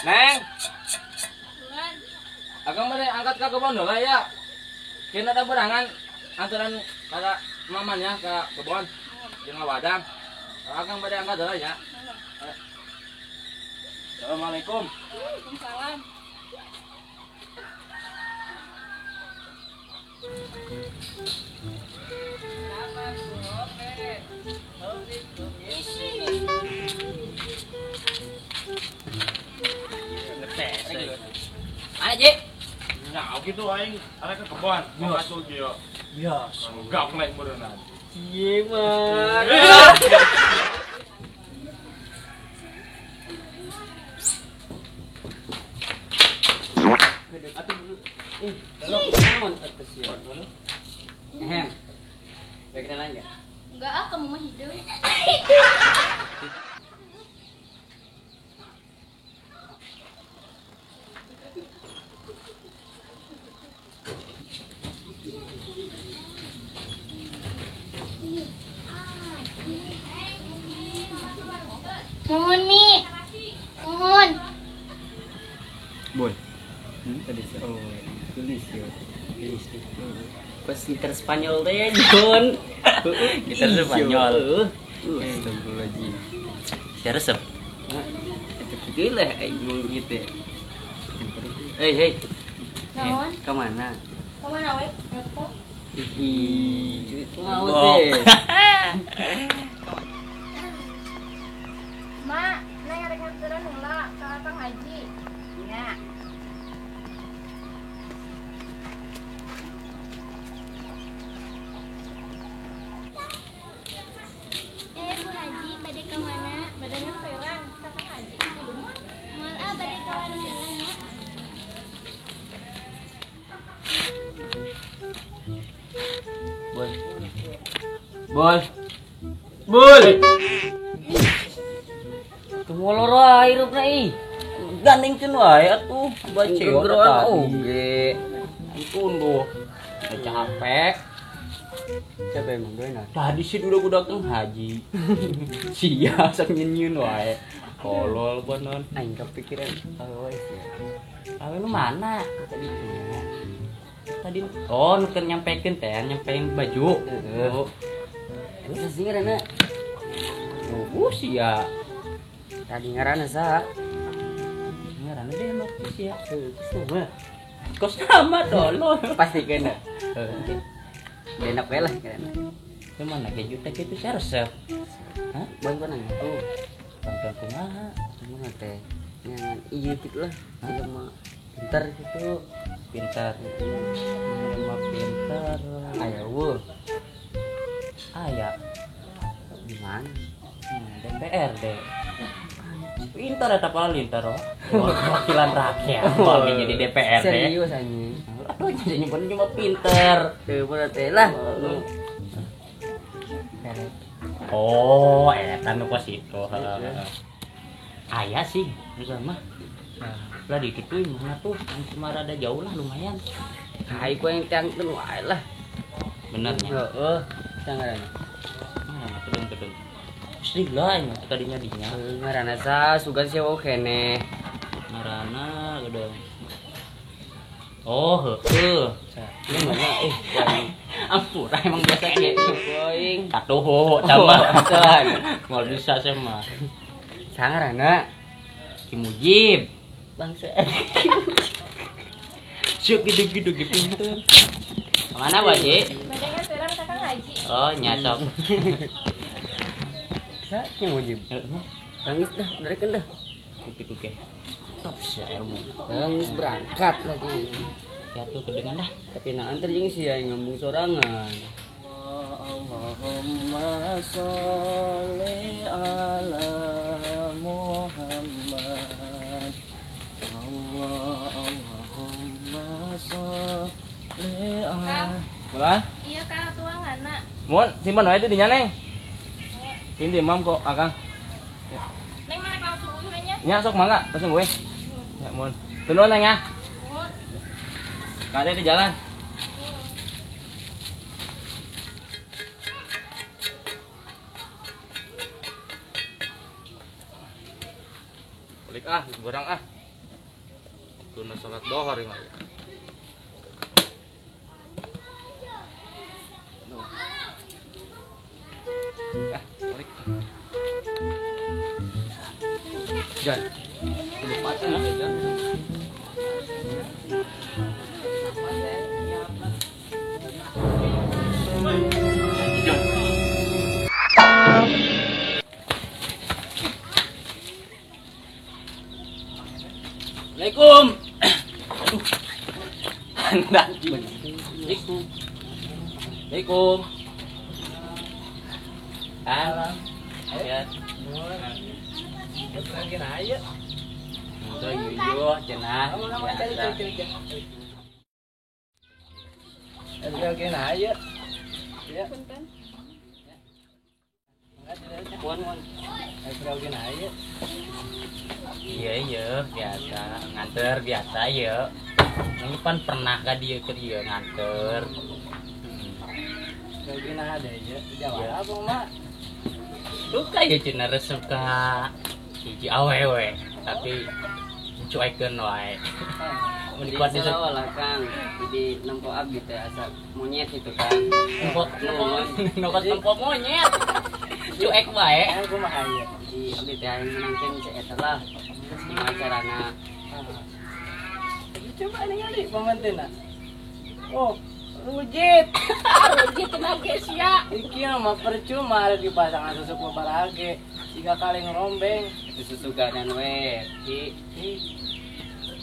Neng. Akang bade angkat ka kebon heula ya. Keun ada berangan antaran ka mamannya ka kebon jeung ngawadang. Akang bade angkat heula ya. Assalamualaikum. Waalaikumsalam. Mana, Ji? Nah, gitu aing arek ke kebon, masuk kieu. Biasa. Gaplek beureunan. Ieu mah. Ehem. Baik kenalan enggak? Enggak ah, kamu mah hidung. Mohon Mi. Mohon. Boy. Tadi oh, tulis ya. Tulis. Pas gitar Spanyol teh, John. Gitar Spanyol. Astagfirullahaladzim. Sia resep. Itu gila aing mau gitu. Hei, hei. Naon? Ke mana? Ke mana we? Ngerokok. Ih, mau teh. Ma, neng arek nganteran heula ka Kang Haji. Nya. Bu Haji, bade ka mana? Bade nganteran ka Kang Haji. Moal ah bade ka warung heula nya. Bol. Bol. Bol. Tumolor wae hirupna ih. Gandengkeun wae atuh baceot Gegeroan oge. Tunduh. Capek. Siapa emang doena? Tadi sih udah Kang Haji. Sia sok nyenyun wae. Tolol bener. Aing kepikiran awewe sih. Awewe nu mana? Tadi nya. Tadi oh nu keur nyampekeun teh, nyampein baju. Heeh. Eta sih ngaranna. Oh, sia. Tadi ngaranna saha? Ngaranna deh mah sia. Heuh, sama. Kok sama tolol. Pasti kena. Heeh. Enak we lah ngaranna. Cuman lagi juta kitu sia resep. Hah? Bantuan aya. Oh. Bantuan kumaha? Kumaha teh? Nyangan ieu kitu lah. Jelema pintar gitu. Pintar. Jelema pintar. Aya eueuh. Aya. Di mana? DPRD. Pintar eta palintar oh. Perwakilan rakyat. Kalau jadi DPRD. Serius anjing. Aduh, jadi nyebutnya cuma pinter. Teu bener teh lah. Oh, eta nu kos itu. Aya sih, misal mah. Lah di kitu mana tuh? Cuma rada jauh lah lumayan. Hai ku yang tiang teu wae lah. Bener nya. Heeh, sangaranna. Mana kedeng-kedeng. Sih lah ini tadinya dinya. Ngaranna sa sugan sia keneh. Ngaranna udah. Oh, heueuh. Ini mana Ampura emang biasa kieu. Aing katuhu sama. Moal bisa saya mah. Sangaranna Ki Mujib. Bangsa. Syuk gitu-gitu pinter. Kemana, Bu Haji? Bade nganteran ka Kang Haji. Oh, nya sok. Sa Ki Mujib. Nangis dah, darekeun dah. Kitu ge. Top sia ilmu. Nangis berangkat lagi. Ya tuh kedengan dah. Tapi nah antar jeung sia yang ngambung sorangan. Allahumma sholli ala Muhammad. Allahumma sholli ala. Bola? Iya Kang, tuanganna. Mun, simpen wae di dinya, Neng. Ini mam kok Akang. Neng mana langsung we nya? Nya sok mangga, langsung we. Ya mun. Tuluan Neng ya. Kade di jalan. Balik ah, gorang ah. Waktuna salat dohor ieu mah. Ah, balik. Jan. Lupa Jan. Assalamualaikum. Aduh. Anda. Assalamualaikum. Assalamualaikum. Alam. Ya. Ayo. Yo cenah. Ya. Iya iya biasa nganter biasa ya. Ini pan pernah ka dieu ke dieu nganter. Ada ya. Jawab apa mak? Suka ya cenah resep ka hiji awewe tapi cuekeun wae. Mun dikuat di lah Kang, jadi nempo abdi teh asa monyet itu kan. Nempo nempo monyet. Cuek wae. Kumaha ieu? Jadi abdi teh hayang menangkeun cek eta lah. Kumaha carana? Coba ningali pamantenna. Oh, rujit. Rujit tenaga sia. Iki mah percuma ada di pasangan susu barage. Tiga kali ngerombeng. Itu susu gadan we. Ki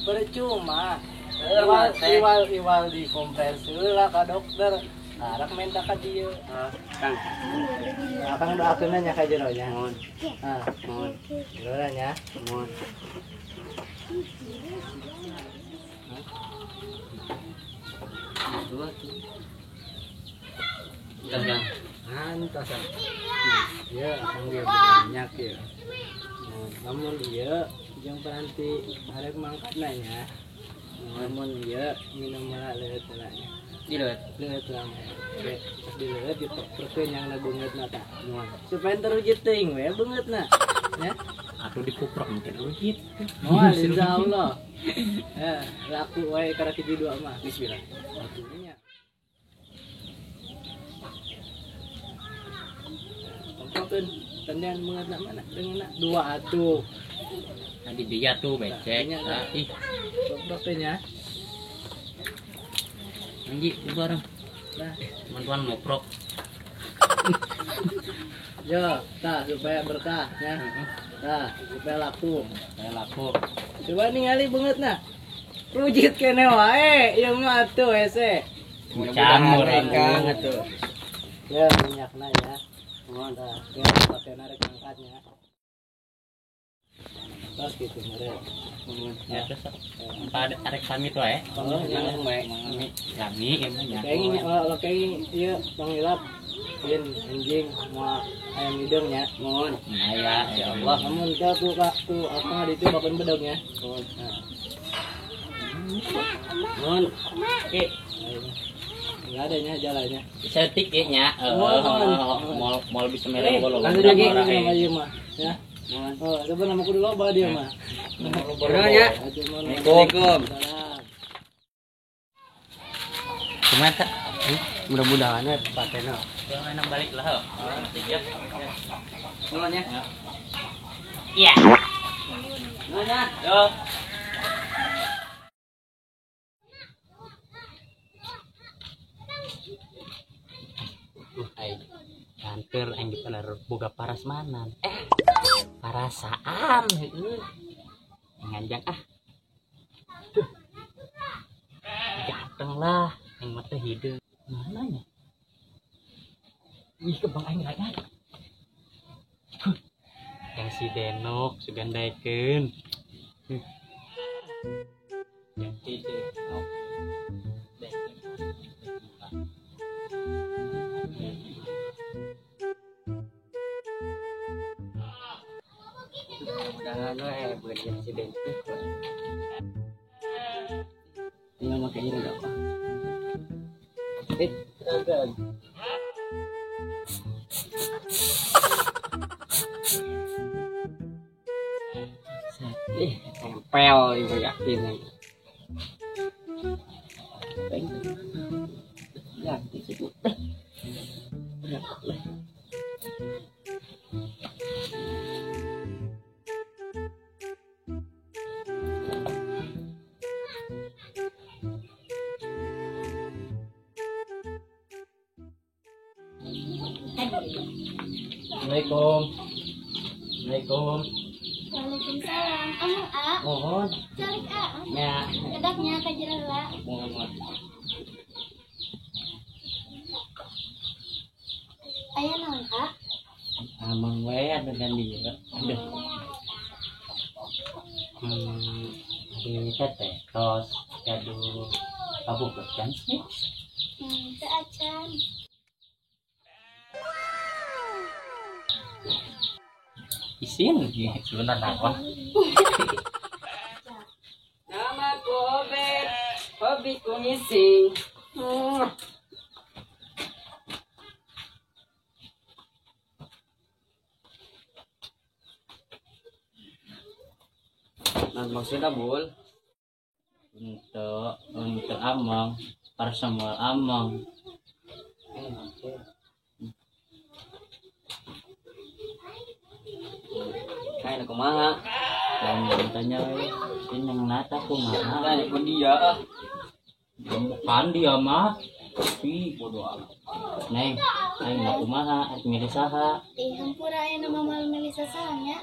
percuma. Iwal di konversi lah ka dokter. Arak minta ka dieu. Kang. Akang doakeun nya ka jero nya. Mohon. Ah, mohon. Jero nya. Mohon. Dua tuh. Kang. Antosan. Ieu akang ge minyak ieu. Namun ieu jeung paranti arek mangkatna nya. Namun ieu minum heula leuheut heula nya. Dileuheut. Leuheut lah. Pas dileuheut diperkeun yang na beungeutna tah. Supaya terwujud teuing we beungeutna. Nya. Atuh dikuprok mungkin rujit. Moal insyaallah. Laku wae karek hiji dua mah. Bismillah. Atuh nya. Komprokeun tendean beungeutna mana? Deungeunna dua atuh. Tadi dia tuh becek. Nah, ih. Komprokeun nya. Anji, bareng. Nah, teman-teman ngoprok. Yo, tah supaya berkah ya. Tah, supaya laku. Supaya laku. Coba ningali beungeutna. Rujit kene wae, ieu mah atuh hese. Camur Kang atuh. Ya, minyakna ya. Mohon tah, ya pake narek angkatnya. Terus gitu mere. Ya terus pada arek pamit wae. Oh, langsung wae. Kami ieu mah nya. Kayaknya kalau kayaknya ieu pangilap yen anjing moal ayam hideung nya. Mohon. Aya ya Allah. Namun teh tuh Kak tuh apa di itu bakon bedog nya. Mohon. Nah. Mohon. Oke. Enggak ada nya jalannya. Setik ieu nya. Moal bisa mere bolong. Langsung lagi ieu mah ya. Oh, coba nama kudu loba dia mah. Nuhun ya. Assalamualaikum. Kumaha tah? Mudah-mudahan we patena. Enak balik lah. Tiga. Nuhun ya. Iya. Nuhun ya. Yo. Ai, kantor aing bener boga parasmanan. Parasaan heueuh. Nganjang ah. Duh. Ganteng lah, aing mah teh hideung. Mana nya? Ih, kebang aing raya. Yang si Denok sugan daekeun. Yang si Denok. Mudah-mudahan we bukan jadi si Denok. Tinggal pakai ini enggak apa. Tempel itu yakin. Ganti situ teh. Assalamualaikum. Assalamualaikum. Waalaikumsalam. Amang A. Mohon. Calik A. Ya. Kedapnya ka jero heula. Mohon. Aya naon A? Amang we anu ganti aduh. Di teh tos gaduh pabukeut kan sih? Teu acan. Isin sebenarnya apa? Nama ku Obet, hobiku ngising. Nah, maksudnya bul untuk among, para semua among. Kayak kumaha? Dan tanya we, ini yang nata kumaha? Tanya ku dia ah. Bukan dia mah. Ih, bodoh amat. Neng, aing mah kumaha, arek milih saha? Ih, hampura aya nama moal milih sasaha nya.